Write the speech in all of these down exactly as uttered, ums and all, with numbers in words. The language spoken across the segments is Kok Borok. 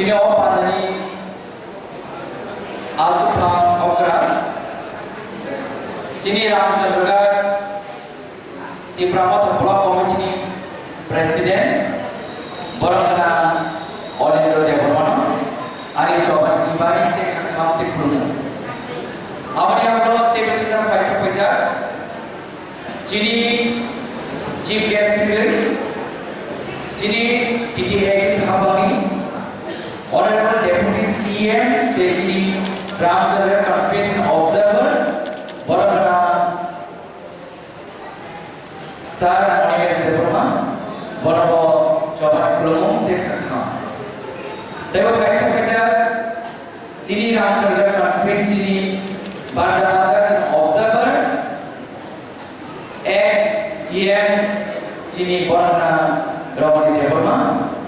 Chini o pandani aswk phang okra. Chini Ramchandra Ghat Tipra Motha Block Committee ni President, borok gwnang Onendra Debbarma no ani choba ni chibai tei kha kaham tei khulumung. Aboni yagulo teibo chwng phaisok phaijak chini Chief Guest hiwi chini T T A ni Sabani Honorable Deputy C M tei chini Ramchandra Constituency Observer, borok gwnang Sir Onimesh Debbarma, bono bo choba ni khulumung tei kha kaham. Tei bo kaisa kaisa chini Ramchandra Constituency ni barja barja chini observer, ex E M chini borok gwnang Ramani Debbarma,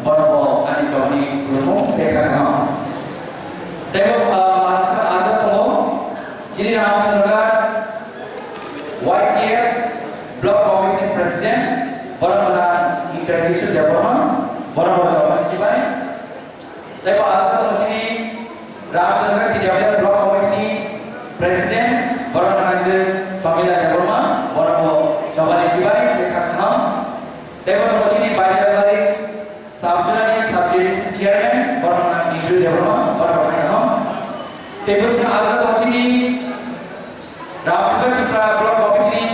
bono bo ani choba ni khulumung tei kha kaham. Tei bo, ah, masa aja tongo, chini Ramchandra Y T F Block Committee President, borok gwnang Indrajit Debbarma, bono bo choba ni chibai. Tei bo aswk chini Ramchandra T W Block Committee President, borok gwnang je Pamela Debbarma, bono bo choba ni chibai tei kha kaham. Tei bo chini Baijalbari Sub-Zonal Sub-Judice Chairman, borok gwnang Indru Debbarma, bono bo kha kaham. Tei bwswk aswk chini Ramchandra Tripura Block Committee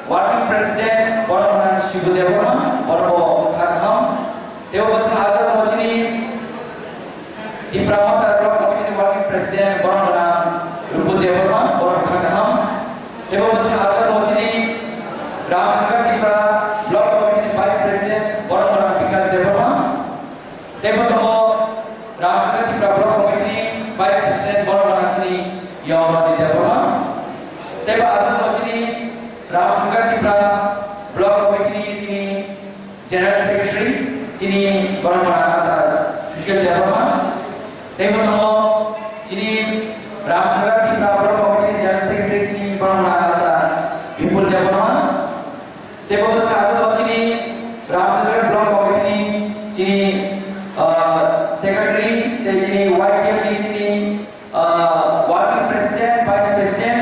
Working President, borok gwnang Shibu Debbarma, bono bo kha kaham. Tei bwswk aswk chini Tripura Motha Block Committee Working President, borok gwnang Rupu Debbarma, bono kha kaham. Tei bwswk aswk chini Ramchandra Tripura Block Committee Vice President, borok gwnang Bikash Debbarma. Tei bo tongo Ramchandra Tripura Block Committee Vice President, borok gwnang chini Yomrati Debbarma. Tei bo aswk chini Ramchandra Tripura Block Committee chini General Secretary, chini borok gwnang ata Sushil Debbarma. Tei bo tongo chini Ramchandra Tripura Block Committee General Secretary, chini borok gwnang ata Bipul Debbarma. Tei bo bwswk aswk chini Ramchandra Block Committee ni chini, ah, Secretary, tei chini Y T F ni chini, ah, Working President, Vice President,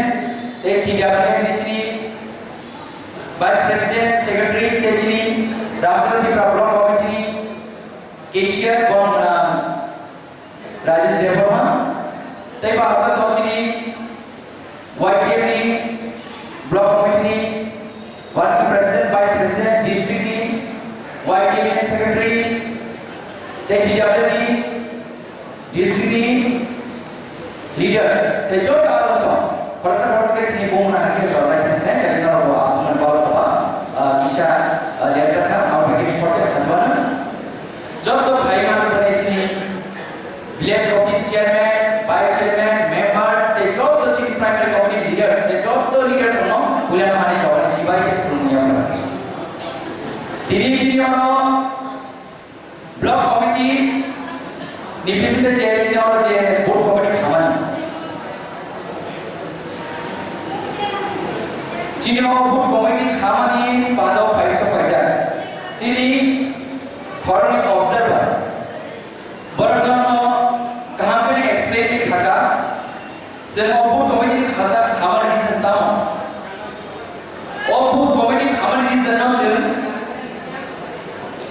tei T W F ni chini Vice President, Secretary, tei chini Ramchandra Tripura Block Committee ni Cashier, borok gwnang Rajesh Debbarma, tei bo aswk chini Y T F ni Block Committee ni Working President, Vice President, District ni Y T F ni Secretary, tei T W F ni District ni Leaders, tei joto aro song, khoroksa khoroksa khe tini bumung nang khe jora nai khe sinai, tei norok bo aswk nang balo kha ba, ah, kisa, ah, lersa kha, abo bai khe short khe sa swana. Joto phai mani bwrwi chini village committee chairman, vice chairman, members, tei joto chini primary committee leaders, tei joto leaders no puila mani jora nai chibai khe khulumung ya. Tini chini ano Block committee ni bisingtwi je chini oro je booth committee khamani. Chini o booth committee khamani bado phaisa paijak. Chini horoni observer. Borok no kaham khe explain khe saka. Chwng o booth committee khasa khamani reason tamo? O booth committee khamani reason no chwng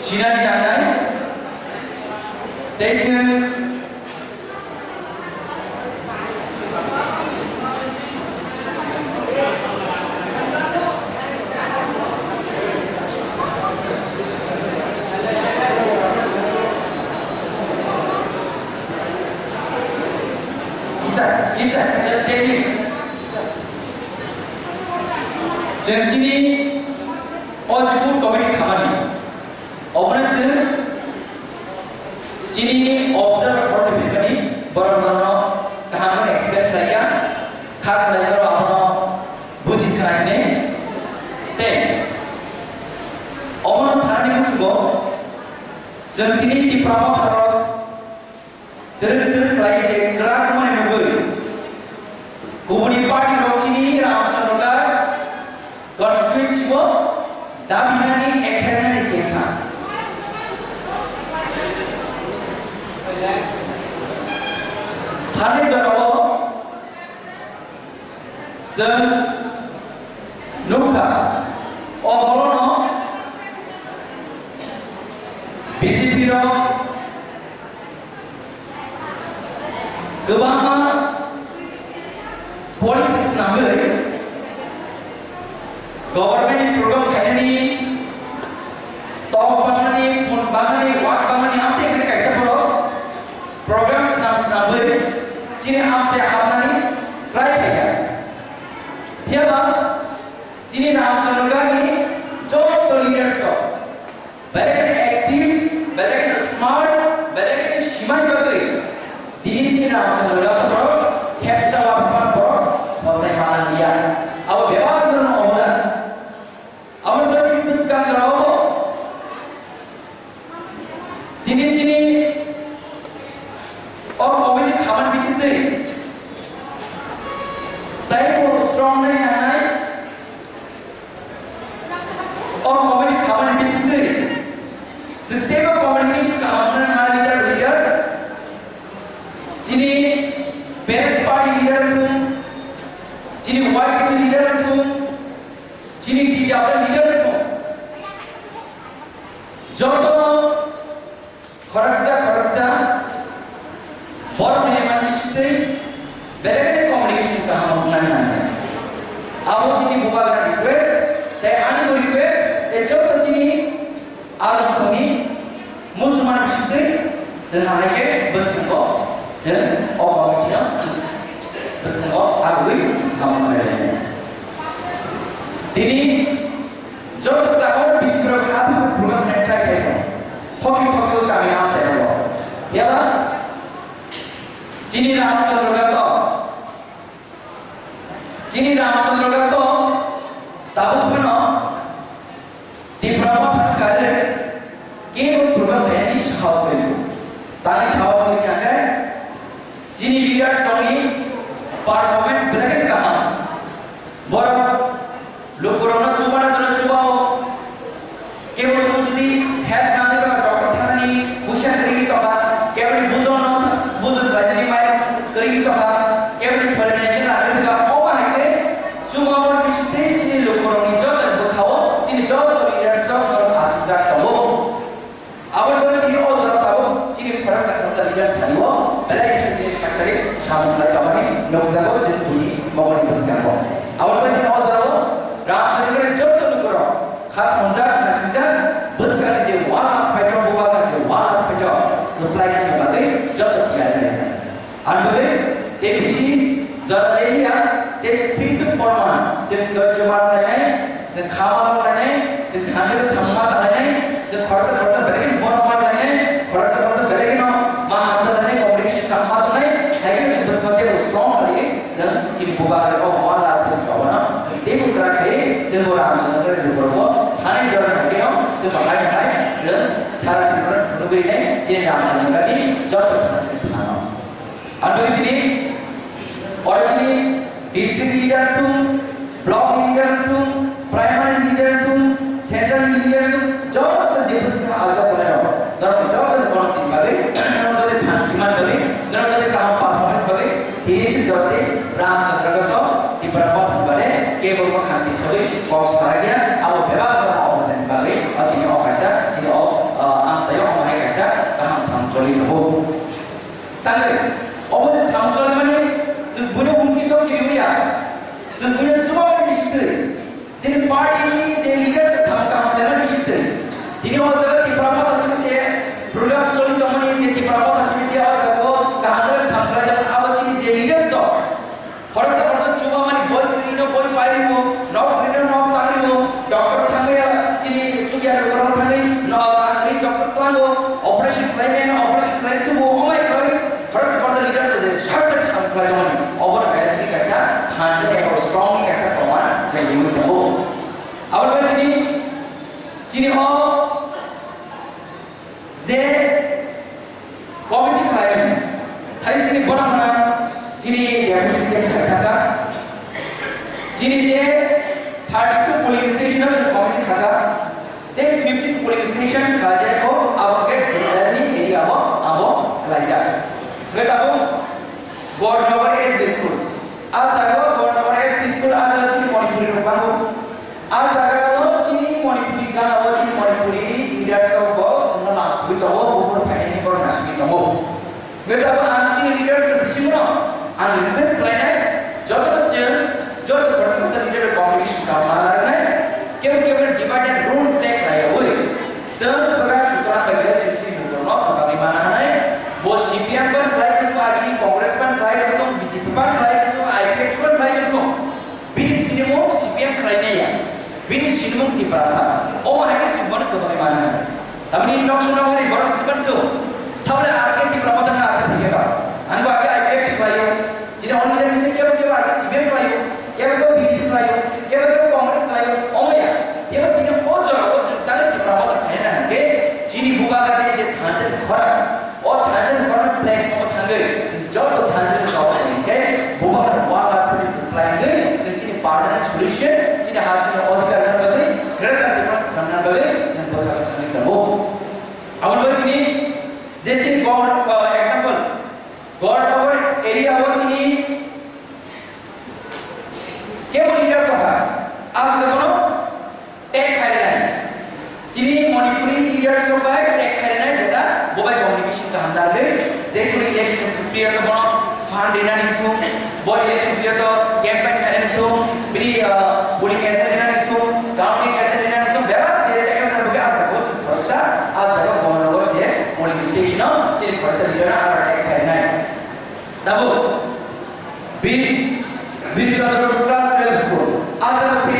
sinani nangnai. Tei chwng Kisa, kisa, just ten minutes. Chwng chini o je booth committee khamani. Obono chwng chini observer khoroknwi phaimani borok nono kaham khe explain khlaiya, kha khlainai rok abono buji khnai hwnwi. Tei obono sanani muchungo chwng tini Tipra Motha rok twrwk twrwk khlai je kwrak mani nugwi kubuni party rok chini Ramchandra Ghat constituency o dabinani ekhenani chengkha. Thani jorao chwng nukha, o horono B J P rok kwbangma policy swnamwi government ni program khainani tok bangnani, pun bangnani, wak bangnani, amtwi khe kaisa borok program swnam swnamwi chini amchai hapnani try khaikha. Phiyaba chini Ramchandra Gandhi joto leaders rok belai kheno active, belai kheno smart, belai kheno simani bagwi tini chini Ramchandra Gandhi borok khepsa wapharmani borok phosai manliya. Abo bebak borokni obodan. Aboni bagwi bwskango tini chini o committee khamani bisingtwi tei bo strong nai nangnai. O committee khamani bisingtwi chwng teibo communication kaham wngna nangnai, leader, leader. Chini parents party leader wngthung, chini Y T leader wngthung, chini T W leader wngthung. Jotono khoroksa khoroksa borokni rimani bisingtwi belai belai communication kaham wngnani nangnai. Abo chini bubagra request, tei ani bo request, tei joto chini aroni musulman bisingtwi chwng hai khe bwskango chwng o committee-no bwskango aboni samung khlainai. Tini joto jagao bising rok ha program khlai thai thai no. Thoki thoki o kami amchai rok. Yaba chini Ramchandra Gandhi, chini Ramchandra Gandhi tabuk phano Tipra Motha ni kare kebo program khainani sahos kwrwi. Tani sahos kwrwi khe chini leaders rokni performance belai khe kaham. Borok lukurokno chubana jora chubao. Kebo tong jodi health nangwi tongkha, doctor thangni puisa kwrwi tongkha, kebo ni bujon no bujon khlainani mai kwrwi tongkha, kebo ni sorinai jora kwrwi tongkha, omo hai khe chubamani bisingtwi chini lukurokni joto bwkhao chini joto leaders rok borok asukjak tongo. Aboni bagwi tini o jora tabuk chini khoroksa khoroksa leader thani o belai khe tini sakthari samung khlai tongmani nukjago chini buini mokol ni bwskango. Aboni bagwi tini o jora o Ramchandra ni joto lukurok kha thongjak, naisijak, bwskangni je wall asphalt rok, bubagra je wall asphalt rok, kwplai ni bagwi joto tiyar khlaijak. Ang bagwi tei bisi jora lia, tei three to four months, chwng doi juma rwlainai, chwng khama rwlainai, chwng thanjak samung ma tanlainai, chwng khoroksa khoroksa belai kheno borok ma tanlainai, khoroksa khoroksa belai kheno ma hamjak lainai, communication kaham ma tongnai, hai khe chwng bwskango tei bo strong khlaiwi chwng chini bubagra rok ma la chwng chobana, chwng tei bubagra khai chwng bo Ramchandra ni borok bo thanai jora ni bagwi no chwng bo hai hai chwng sara Tripura nugwi nai chini Ramchandra ni joto thani chwng thano. Ang tini oro chini district leader thung, block leader thung, primary leader thung, central leader thung, joto je bwskango ajak tongnai rok, norok joto ni borok ni bagwi, norok joto ni thanki man bagwi, norok joto ni kaham performance bagwi, tini se joto Ramchandra Gandhi Tipra Motha ni bagwi, kebo bo khanti sogwi kok sarakya, abo bebak no obo ni bagwi, o tini o kaisa, chini o, ah, amsayo omo hai kaisa kaham samung choli tongo. Tangwi, obo se samung choli mani, chwng buino humki to kiriwi ya. Chwng buino chubamani bisingtwi, chini party ni je leaders samung kaham khlaimani bisingtwi. Tini o jaga Tipra Motha simi je program choli tongmani je Tipra Motha simi je o jaga o kaham khe samung khlai tongmani abo chini je leaders rok. Khoroksa khoroksa chubamani boi kwrwino boi pairwo, nok kwrwino nok tangrwo, doctor thangwi chini chukya lukurokno thangwi no, rang ri doctor tlango, operation khlaimani operation khlai tubu, omai khlai khoroksa khoroksa leader je sarkar sam khlai mani. Obo no kaya chini kaisa hanse eko strong ni kaisa proman se yui tongo. Abo bai tini chini o je committee khlaimani, hai chini borok hwnna chini deputy C M sai thangkha, chini je thirty two polling station o je committee khlakha, tei fifteen polling station khlaijak kho, abo khe general ni area o abo khlaijak. Hwnkhe tabuk Betabo ang chini leaders bisingo ang request khlainai, joto chwng, joto khoroksa khoroksa leader communication kha ma narwknai, kebo kebo divided rule play khlaiyawi. Chwng bwkha sutra bai khe chwng chini bukurno kwbangwi mana hwnai. Bo C P M ban khlai wngthung, agi Congress ban khlai wngthung, B J P ban khlai wngthung, I P F T ban khlai wngthung. Bini sinimung C P M khlainai ya. Bini sinimung Tiprasa. Omo hai khe chwng bono kwbangwi mana hwnai. Tamni nok song nok hari borok siban tu. Sabre aske Tipra Motha na asa thike ba. Ang bo age I P F T khlaio. Chini only leader se kebo kebo age C P M khlaio. Kebo kebo B J P khlaio. Kebo kebo Congress khlaio. Omo ya. Kebo tini o jora o chwng tangwi Tipra Motha khaina hwnkhe chini bubagra ni je thansa khora. O thansa khora platform o thangwi chwng joto thansa ni jawab hwnkhe bubagra wala suri khlaigwi chwng chini permanent solution, chini ha chini odhikar rwna bagwi, greater Tipraland swnamna bagwi chwng bwkha khe thangwi tongo. Aboni bagwi tini je chini government, uh, example, government area o chini kebo leader tongkha, aswk bono tag khainai. Chini Manipuri leaders rok bai tag khainai jeta bo bai communication kaham dalgwi, je kunu election period o bono fund rinani thung, bo election period o campaign khainani thung, bini, ah, polling agent rinani thung, counting agent rinani thung, bebak je tag khainani bagwi aswk bo chwng khoroksa, aswk bo bono je polling station o chini khoroksa leader no aro tag khainai. Tabuk Bir, Bir Chandra class twelve school. Aswk se,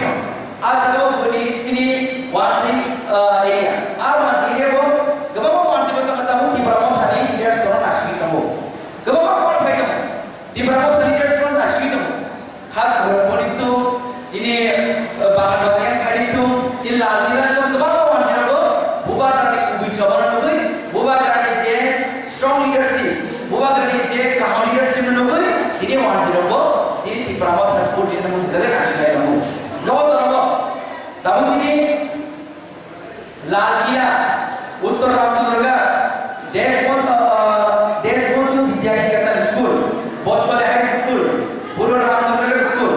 aswk bini chini Wansi, uh, area. A Wansi area bo, kwbangma Wansi bo tongma tabuk Tipra Mothani leaders rok naisingwi tongo. Kwbangma call phai tongo. Tipra Mothani leaders rok naisingwi tongo. Khas borok boni tu Chini, eh, Bangla Bajai side tu, chini Lal Killa tu kwbangma manjirok bo, Bubagrani kubui chobano nugui, Bubagrani je strong leadership, Bubagrani je kaham leadership no nugui, chini manjirok bo, chini Tipra Mothani purjina mung jale kasilai tongo. Nogo torobo, tamo chini Lal Killa, Uttor Ramchandragarh, Deshbandhu, ah, Deshbandhu Vidya Niketan School, Bottoli High School, Purba Ramchandragarh School,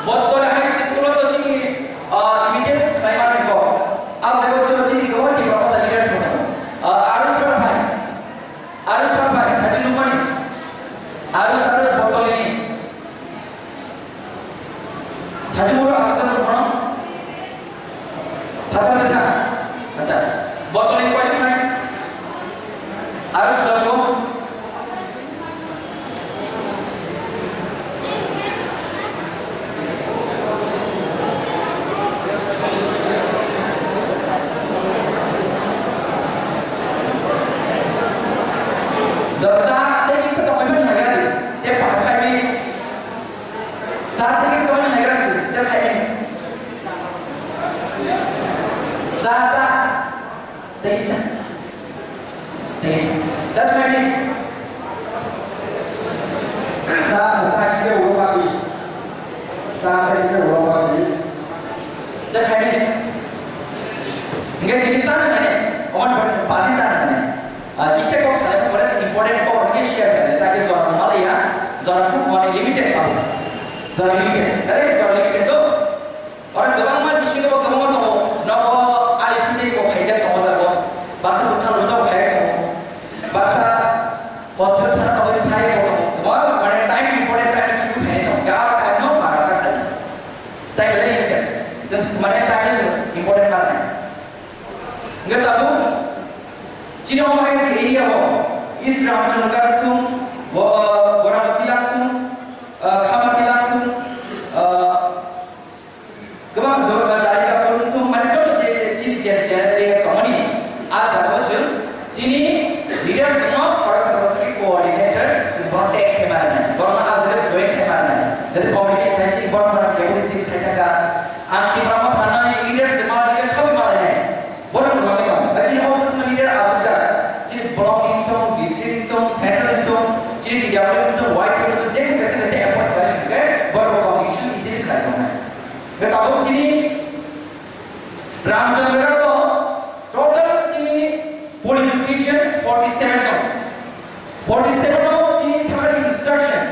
Bottoli High School o to chini, ah, immediate khlaimani kok. Ah, jagao chini kok ni kok leaders kok. Ah, aro sar phai, aro sar phai, haji nukmani, aro sar Bottoli ni. Haji muro asal kono? Phatar dita. Acha. Botol ni question nai. Aro sujak ko? Dopsa, tei kisa tongmani nagari. Tei five minutes. Sa tei kisa tongmani naigra suri, tei five minutes. Sa, sa. Tei kisa. Tei kisa. Just five minutes. Sa, sa kisa ulo papi. Sa tei kisa ulo papi. Just five minutes. Hingke tini sa nani, oman berarti pati sa nani. Ah, kisa kok salai kok berarti important kok hingke share kare, taki jora malaya, jora kuk mane limited pabu. Jora limited. Are jora limited to. Ora kwbangma bisingo bo kwbangma tongo. Nogo ali phunjai bo khaijak tongo jago. Baksa bwsa lojak bo khaijak tongo. Baksa hospital thana tongo, thai bo tongo. Kwbangma mane time important time kibu khainai tongo. Ga time no maga kha khali. Tai khlai ni chak. Jeng mane time is important ma nai. Hingke tabuk chini o hai je area o East Ramchandragarh thung, Bo-, Boramati lang thung, ah, Khamati lang thung, ah, kwbang do-, ah, Darikapur thung, mane joto je chini je, je area tongmani, ah jaga o chwng chini leaders no khoroksa khoroksa khe coordinator chwng bono tag khe ma rwnai, bono ah jaga join khe ma rwnai. Jadi communicate khai chini bono deputy chief sai thangkha, ang Tipra Motha ni leaders ma rwnai, sob ma rwnai. Bono kwbangma tong, ba chini office ni leader aswkjak, chini block ni tong, district ni tong, central ni tong, chini T W ni tong, Y T ni tong, je kaisa kaisa appoint khlai hwnkhe bono communication easily khlai tongnai. Hwnkhe tabuk chini Ramchandragarh o total chini polling station forty seven tong. Forty seven o chini sakani instruction.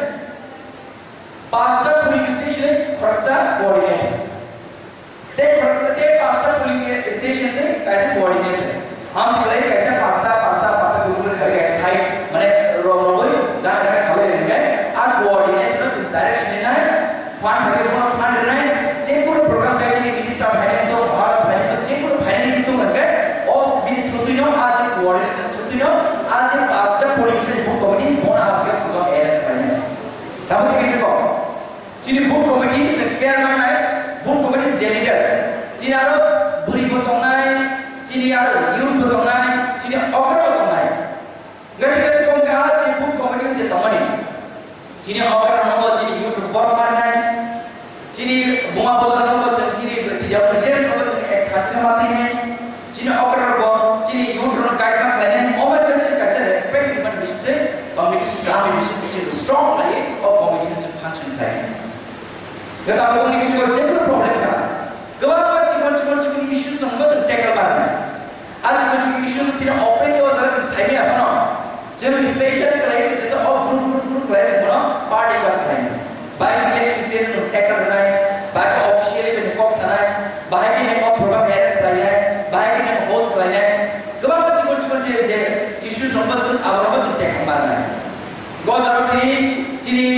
Pasta polling station khoroksa coordinate. Tei khoroksa tei pasta polling station tei kaisa coordinator. Ang belai kaisa pasta, pasta, pasta group ni kari kaisa side, mane, rong rogwi Chini aro youth bo tongnai, chini okra bo tongnai. Gari gari se kong ka chini food committee je tongmani. Chini okra no bo chini youth bo manai. Chini buma bodol no bo chini chini tijak leaders no bo chini ek thachina mati ne. Chini okra bo chini youth no guide ma khlainai. Omo chini kaisa respect man bisite, committee si kami bisite chini strong lai, o committee no chini function lai. Gata bo ni chini chini problem ka. Kwbangma chikon chikon chikon issues rokno chwng tackle khlainai. A chikon chikon issues tini openly o jaga chwng saimaya phano. Chwng special khlai khe kisa o group group group khlai chwng bono party ba saimaya. Bai election period chwng tackle rwnai, bai officially bini kok sanai, bahai khe nini o program arrange khlainai, bahai khe nini host khlainai. Kwbangma chikon chikon je je issues rokno chwng aborokno chwng tackle khlainai. Go jaro tini chini,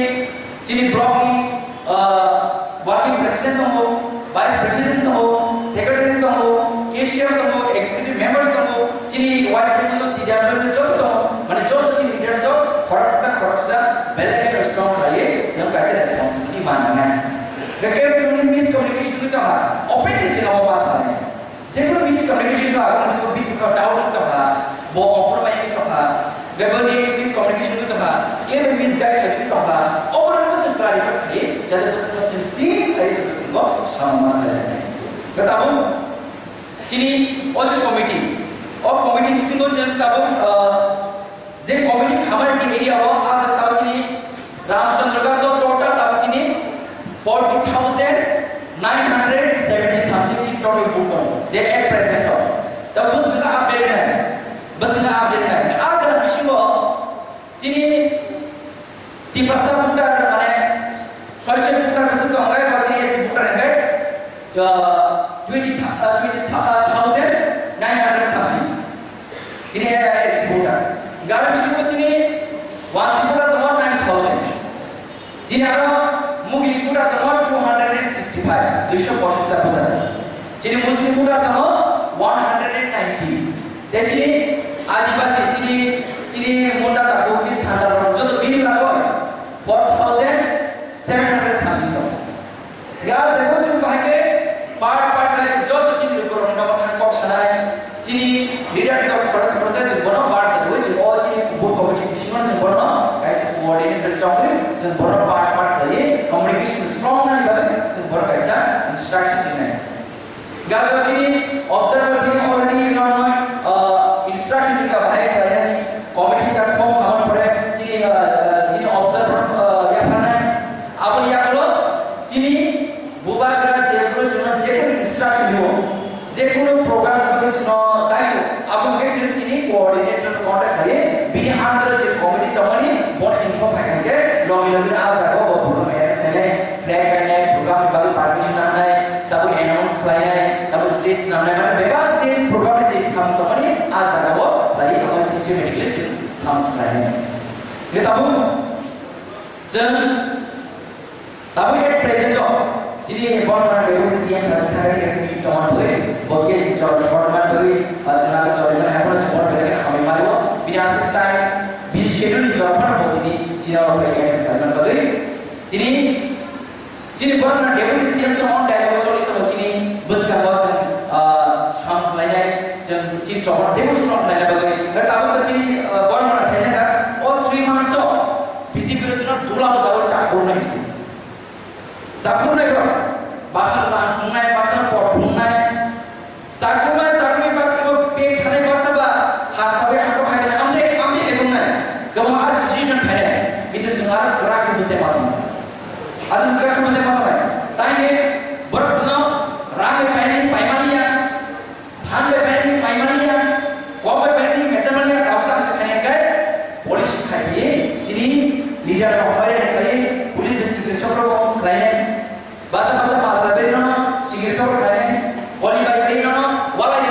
chini block ni, ah, working president tongo, vice president tongo, secretary tongo, cashier tongo, executive members tongo, chini Y P P tongo, T W tongo, joto tongo, mane joto chini leaders rok khoroksa khoroksa belai kheno strong khlaiwi chwng kaisa responsibility man nangnai. Khe khe miscommunication wngwi tongkha, openly chwng abo ma sanai. Jekunu miscommunication to ago, mungsa bini bwkha doubt wng tongkha, bo offer bai wng tongkha, beboni miscommunication wng tongkha, kebo misguide khai wng tongkha, oborokno chwng clarify khai, jate bwskango chwng clean khai chwng bwskango samung ma khlai. Khe tabuk chini o je committee, o committee bisingo chwng tabuk, ah, je committee khamani je area o, ah, tabuk chini Ramchandra Ghat o total tabuk chini forty thousand nine hundred seventy something chini total vote tongo, je at present o. Tabuk bwskango update nai, bwskango update nai. Ah, jora bisingo chini Tiprasa voter mane soisho voter bwswk tongo, o chini S T voter hwnkhe, uh, twenty, uh, twenty thousand nine hundred something. Chini S T voter. Garo bisingo chini wansi voter tongo nine thousand. Chini aro mugili voter tongo two hundred and sixty five, duisho pochis ta voter. Chini Muslim voter tongo one hundred and ninety. Tei chini Adibasi, chini, chini Munda Taku, chini Santa rok joto bini bagwi four thousand seven hundred something tongo. Ya, jebo chwng bahai khe part part khlai joto chini lukurokni nogo thang kok sanai, chini leaders rok khoroksa khoroksa chwng bono bar jagwi chwng o chini booth committee bisingo chwng bono kaisa coordinator chongwi chwng bono part part khlaiwi communication strong nani bagwi chwng bono kaisa instruction rinai. Gajo chini observer tini already nongnoi, uh, instruction ni ka bahai khlainani committee chak form khamani pore chini, uh, chini observer, uh, yapharnai. Aboni yagulo chini bubagra jekunu chwngno jekunu instruction rio, jekunu program ni bagwi chwngno daio, aboni bagwi chwng chini coordinator contact khlaiwi bini under je committee tongmani bono info phai khe logi logi a jaga o bo program ya khe sainai. Flag kainai, program ni bagwi permission nangnai, tabuk announce khlainai, tabuk stage swnamnai, mane bebak je program ni je samung tongmani a jaga o khlaiwi omo systematically chwng samung khlainai. Khe tabuk chwng tabuk at present o tini Bormani Deputy C M thani thani S P tongma bagwi, bo khe jora short man bagwi, ba chwng asa chori man haphano chwng borok belai khe hamwi mano. Bini aswk time busy schedule ni jora phano bo tini chini oro phai khe man bagwi tini Chini borokno deputy C M se on dialogue choli tongo chini bwskango chwng, ah, sam khlainai, chwng chini chobor teibo strong khlaina bagwi. Hwnkhe tabuk chini, ah, borokno saina kha, o three months o B J P rok chwngno dula dula o chakurnai hinwi. Chakurnai borok. Basa tang phungnai, basa pot phungnai. Sakruma, sakrumi baksa bo bag thanai baksa ba ha sawi hako hai na amde, amde ebong nai. Gabang a situation phainai. Kintu chwng aro kwrak khe bwsai ma tong. Aro kwrak khe bwsai ma tong nai. Taini borok chwngno rang bai painani paimani ya, phan bai painani paimani ya, kok bai painani mechamani ya, tamo tamo khe khainai kai policy khai di chini leader rok bai kai police bai sikri sokro khlainai. Basa basa basa bai no sikir sok khlainai, koli bai bai no, walai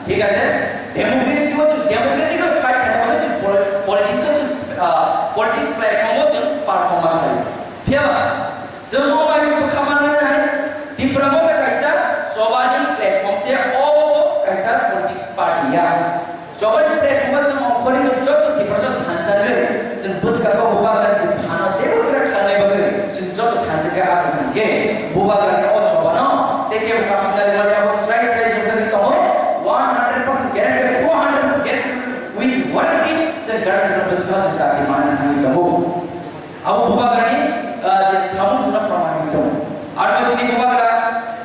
Thik ase, democracy o chwng democratic fight khaina bagwi chwng pol-, politics o chwng, ah, politics platform o chwng perform ma khlai. Phiya ba, chwng o mai bwkha mananai, Tipra Motha kaisa chobani platform se, o kaisa politics party ya. Chobani platform o chwng ongkhorwi chwng joto Tiprasa thansa wngwi chwng bwskango bubagra chwng phano teibo kwrak khalnai bagwi chwng joto thansa khe abo hwnkhe bubagrani o chobano tei kebo personal mani abo srai srai nukjagwi tongo. One hundred percent guarantee, two hundred percent guarantee, we warranty chwng guarantee no bwskango chwng dakti manwi thangwi tongo. Abo bubagrani, ah, je samung chwngno proman wngwi tongo. Aro tini bubagra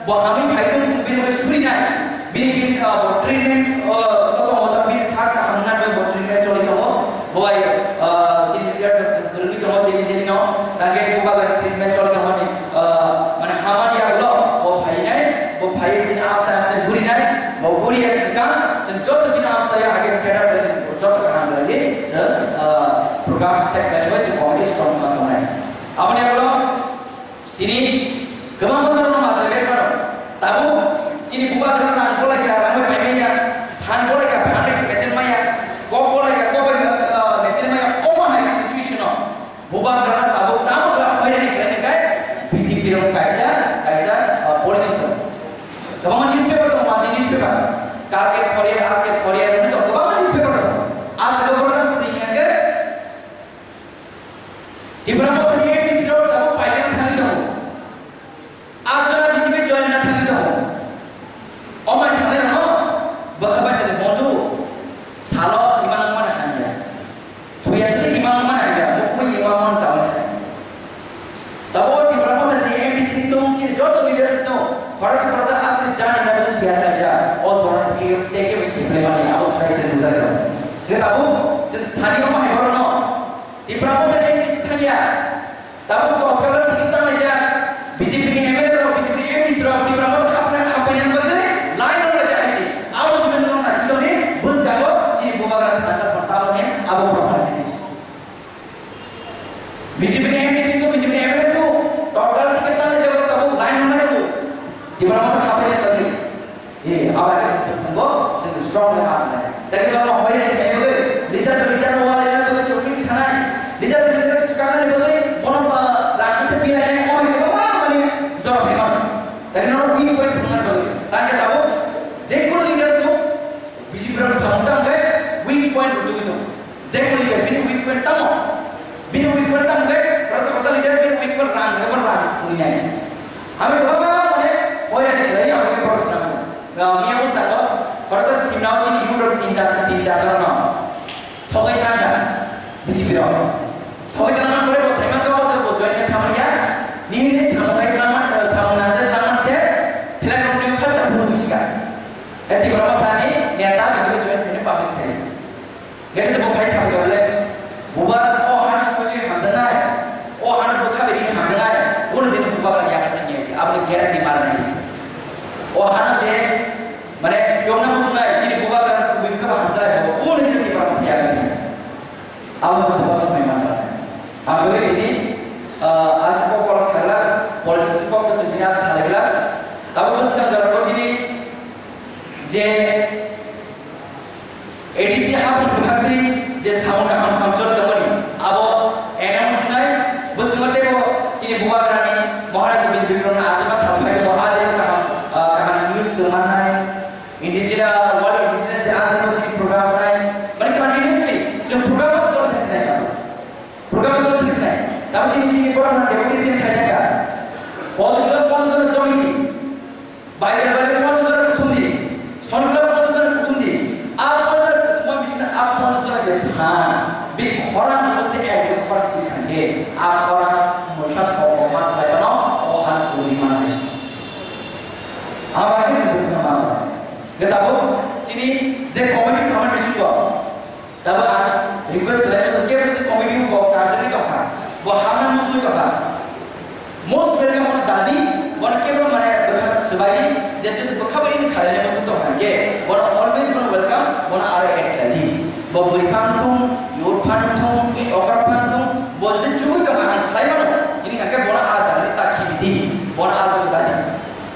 bo hamwi phai tong chwng bini bai surinai. Bini, bini, ah, bo treatment, ah, to tongo, to bini sak kaham wngna bai bo treatment choli tongo. Bo bai, ah, chini leaders rok chwng kwrwngwi tongo, daily daily no. Tangkhe bubagrani treatment choli tongo ni, ah, mane hamani yagulo bo phainai, bo phaiwi chini amsa amsa gurinai. Bo buriya swkang, chwng joto chini amsaya age set up khlai, chwng joto kaham khlaiwi chwng, ah, program set khlainai bai chwng committee strong ma tongnai. Aboni ulo tini kwbangma borokno majra bai phano tabuk chini bubagra rang bolai kha, rang bai paimanya, phan bolai kha, phan bai mechel maya, kok bolai kha, kok bai, ah, mechel maya, omo hai situation o. Bubagra tabuk tamo khe hoirani khlainai khe B J P rok kaisa, kaisa, ah, policy tongo. Kwbangma newspaper tongo, mansi newspaper. Kalke Khoriar, Ajke Khoriar, hwnwi tongo, kwbangma newspaper tongo. Ah jaga borok tamo swi hwnkhe Tipra Mothani M D C rok tabuk paijana thangwi tongo. Abdullah B J P join na thangwi tongo. O mai sanai rano bwkha bacha ni bondhu salo imang mana hamya. Thuya tei imang mana hamya, mukmui imang man chawai sai. Tabo Tipra Motha je M D C tong chini joto leaders no khoroksa khoroksa aswk jani na dun tiya kaisa. O jora tei tei ke sipre mani abo sai se bujai. Ke tabo se sani o mai borno Tipra Motha M D C thangya. Tabuk tongthokno ticket tanglaijak, B J P ni M L A rok, B J P ni M D C rok, Tipra Motha hapna, hapainani bagwi line rok laijak hai se. Abo simi nwng naisingtoni bwskango chini bubagra thansa tong tamo hin abo proman hinwi se. B J P ni M D C to, B J P ni M L A to, total ticket tanglaijak rok tabuk line rok laijak. Tipra Motha hapainani bagwi. Eh, abo hai se bwskango chwng strong khe ma wngnai. Tei khe norok hoi hai khe bagwi, leader to leader no wal, leader to chukri sanai, leader to leader swkang nani bagwi, bono, ah, rang kisa bilai nai, omo hai khe kwbangma mani jorok khe mano. Tei khe norok weak point phunukna bagwi. Tang khe tabuk, je kono leader to, B J P rok samung tang khe weak point rw tugwi tongo. Je kono leader bini weak point tamo? Bini weak point tamo khe, khoroksa khoroksa leader bini weak point rang, abo rang twi nai. Ami kwbangma mane boya ni lai abo khe borok sango. Miya bo sango, khoroksa simnao chini youth rok tin jar, tin jar jon no. Thogai tang da, B J P rok. Thogai tang na pore bo saiman ka bo join khe thamani ya. Nini ni samung khai tang man, samung na je tang man se, flag rok ni kha sa phuru bisi ka. Eti borok thani neta B J P join khe publish khai. Gari se bo phai sa gale. Bubar o han sochi hamjanai. O han bo khabiri hamjanai. Ur din bubar ya ka thani ase. Abni guarantee mar nai ase. O han je mane yomna musunai chini bubar ka kubin ka hamjanai. Ur din bubar ya ka. Abo se bubar sunai man. Abni ini, ah, as ko kol sagla politics ko to chini as sagla. Abo bus ka jara ko chini je A D C hapung bwkhakni je samung kaham hamchwra tongmani, abo announce wngnai, bwskango teibo chini bubagrani Maharaj Bibirno achukma sal phai tongo, a je kaham, ah, kaham news swngmannai, indigenous, world indigenous day, a je chini program wngnai, mane continuously chwng program o choli thangsinai tamo. Program o choli thangsinai. Tamo chini, chini borok no deputy C M sai thangkha. Hol dwlo ponchash jon choli. Baidar baidar ponchash jona kuthum di, Sonpla ponchash jona kuthum di, a ponchash jona kuthum bising a ponchash jona je than, bini khorang ni mostly ek dui khorang chini thangkhe, a khorang mwsa sokma ma swlai phano o han kwrwi mana hai se. Abo hai khe se bwswk ma. Ge tabuk chini je committee khamani bisingo, Tabo ang request khlaimani, je busi committee bo karjagwi tongkha, bo hamya muchungwi tongkha. Most welcome bono dadi, bono kebo mane bwkha swbai, je jodi bwkha bai ni khalai muchung tongkha hwnkhe, bono always bono welcome, bono aro add khlai di. Bo bwrwi phano thung, youth phano thung, okra phano thung, bo jodi chugwi tongkha ang khlai mano, hini hwnkhe bono a jaga ni ta khibi di, bono a jaga dadi.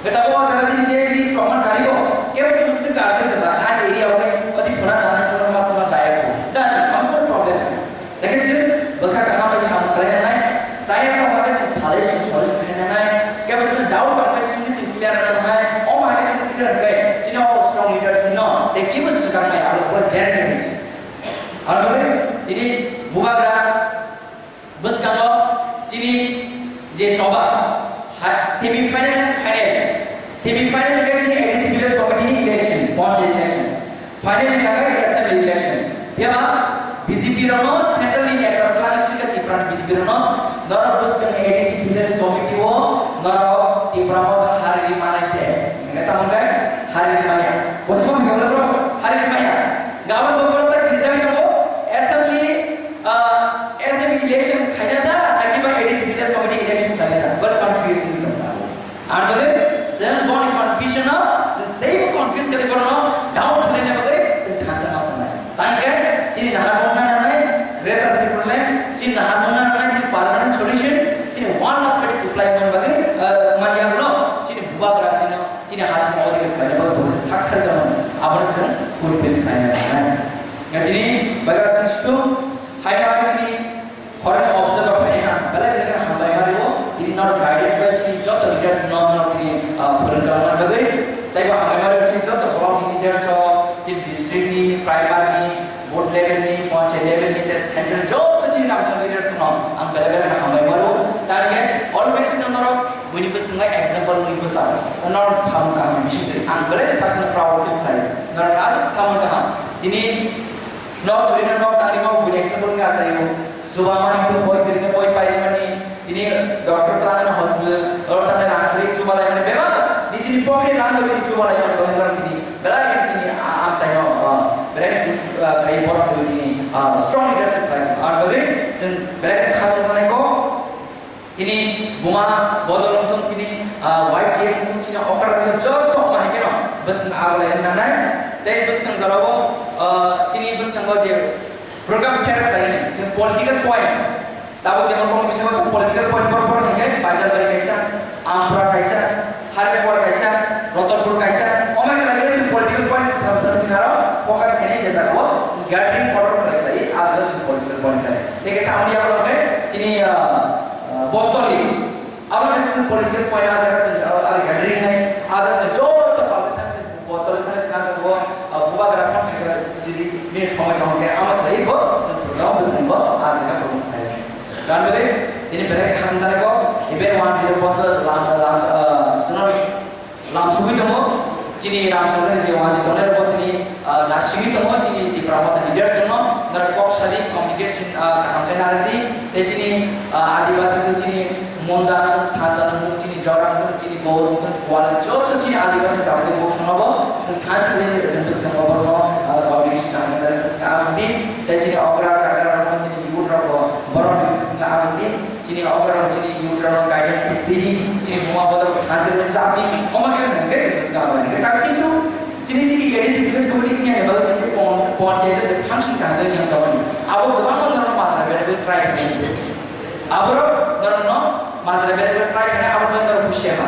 Khe tabo a jaga ni je list rok man kari bo, kebo muchung karjagwi tongkha, ani area Chini o strong leaders no tei kibo swkang mai abo bo guarantee. Aro tini bubagra bwskango chini je choba ha-, semi final and final, semi final khe chini A D C village committee ni election, panchayat election, final khe assembly election. Phiya B J P rokno central ni network twlangwi sika Tipra ni B J P rokno norok bwskang A D C village committee o norok Tipra Motha hari manai de. Hingke tamo hingke hari maya. Bosong hingke bro hari maya. Gabon bokoro ta kisa hingke assembly, ah, assembly election khaina da, naki ba A D C village committee election khaina da. Bor confusion ni tong ta. Ang bagwi, chwng boni confusion no, chwng teibo confuse kari borno down khlaina bagwi chwng thansa ma tongnai. Tangkhe chini nahar mungna nangnai, Greater Tipraland, chini nahar mungna nangnai, chini permanent solution, chini one last party to play man bagwi, eh, man yagulo, chini bubagra chino, chini ha chini odhikar khlaina bagwi bose sakthar tongmani, abono chwng fulfill khlaina nangnai. Nga chini bagra sung situ, hai hai chini Foreign observer phaina belai belai hambai mario, tini nor guidance bai chini joto leaders no nor tini, ah, phuring kalangna bagwi. Taibo hambai mario chini joto block ni leaders o, chini district ni, primary ni, board level ni, panchayat level ni, tei central joto chini ramchak leaders no ang belai belai hambai mario. Target always no norok buini bwswng bai example wngwi bwsa. Norok samung kaham bisi twi ang belai saksa proud feel khlai. Norok aswk samung kaham. Tini nok buini nok tangwi ma buini example wngwi achaio. Chuba mani tu boi birni boi pai mani tini doctor tangna hospital or tangna rang kri chuba lai mani beba nisi ni pocket rang kri chuba lai mani beba tini belai tini amsai no belai kus kai borok tini strong leadership lai ar bagi sen belai khatung sanai ko tini buma bodol untung tini Y T F untung tini okra joto mahikeno bwswng abolai nanai tei bwskang jorao tini bwskango je Program set khlaini, chwng political point. Tabuk jemon kono bisingo political point por por hingke Baijalbari kaisa, Ampura kaisa, Haripur kaisa, Rotorpur kaisa, omai khlai khe chwng political point sam sam chwng aro focus khaini je jagao chwng gathering order khlai khlai, ah, chwng political point khlai. Tei kaisa amoni yago hingke chini, ah, ah, Botoli. Abo kaisa chwng political point ah jaga chwng aro, aro gathering nai, ah jaga chwng joto palai thang chwng botol thang chwng ah jaga o, ah, bubagra phone khai jiri ni somoi tong khe amo khlai bo chwng program bo chwng bo ah jaga bo khai. Ganbele tini belai khatung jani ko ibe one zero botol lam, lam, ah, chwng lam sugui tongo chini ram chwng je one zero tongnai bo chini Ah, nasigwi tongo chini Tipra Motha leaders no, norok kok sadi communication, ah, kaham khe narwkdi, tei chini, ah, Adibasi no chini Munda no, Santa no, chini Jora no, chini Goro no, Kuala joto chini Adibasi no tabuk tei bosong no bo, chwng thansa bai chwng bwskango borok no, ah, communication kaham khe narwkdi, tei chini Okra Chakra no, chini youth rok bo, borok ni bwskango ang di, Chini okra chini youth rok guidance tini chini buma bodol hanse de chati oma ke nang ke chini ska ba ni ta kintu chini chini A D C village committee ni ba chini pon pon che de function ka de yang tawani abo gabang gabang norok masra bere try kani abo norok no masra bere try kani abo norok busia ma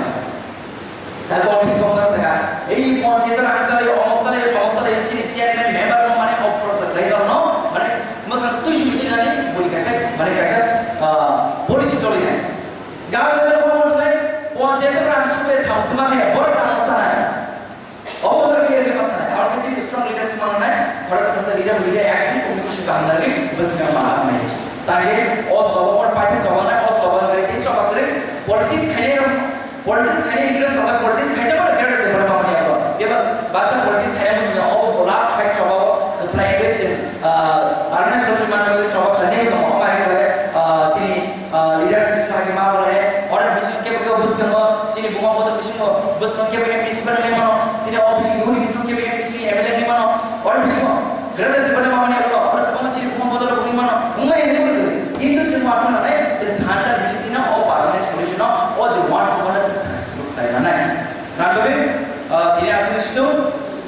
Tabo office kok tak saka, ei panchayat rang chalai, omok chalai, somok chalai, chini chairman member no mane opor sa dai dor no, mane mokhan tuisu sinani boni kaisa, mane kaisa, ah, policy choli nai. Gaon member ko mo sai, panchayat rang supe samsima khe, bor rang sanai. Obo bor khe rang sanai, aur chini strong leaders manai, bor sa sa leader, leader acting committee suka hamdar bi, bas ka ma nai. Tangke o sobo mor party sobo nai, o sobo nai, tin sobo nai, politics khaye Politics khaina interest thangkha, politics khaina mano greater Tipraland mamani abo. Eba basa politics khaina muchungya, o last fight choba o, apply khe chwng, ah, organize khe chwng mano choba khaina tongo, o bai khe, ah, chini, ah, leaders bisingo hai khe ma bolai, order bisingo kebo kebo bwskango, chini buma bodol bisingo, bwskango kebo M D C bai mano, chini o bisingo bisingo kebo M D C, M L A ni mano, order bisingo. Greater Tipraland mamani abo, oro kwbangma chini buma bodol bo wngmano, wngmani hinwi wngkhe. Kintu chwng watha nanai, chwng thansa bising dina o permanent solution o, o je one solution successful khlai nanai. Nangkhe, ah, tini aswk situ,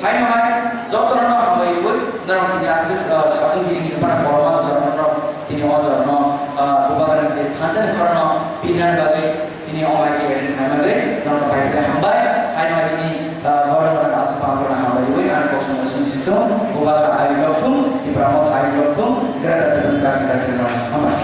haino hai, jotono hambai rwui, norok tini aswk, ah, sapung tini chwng phano borokno jotono, tini o jotono, ah, bubagrani je thansa ni khorokno pinnani bagwi, Tini o mai khe edit khlaima bagwi norokno pai khe hambai. Hai no chini, ah, borok rok aswk pang borokno hambai rwui ang kok songwi song sing thung. Bubagra ayuk rok thung, Tipra Motha ayuk rok thung, Greater Tipraland ni bagwi hambai.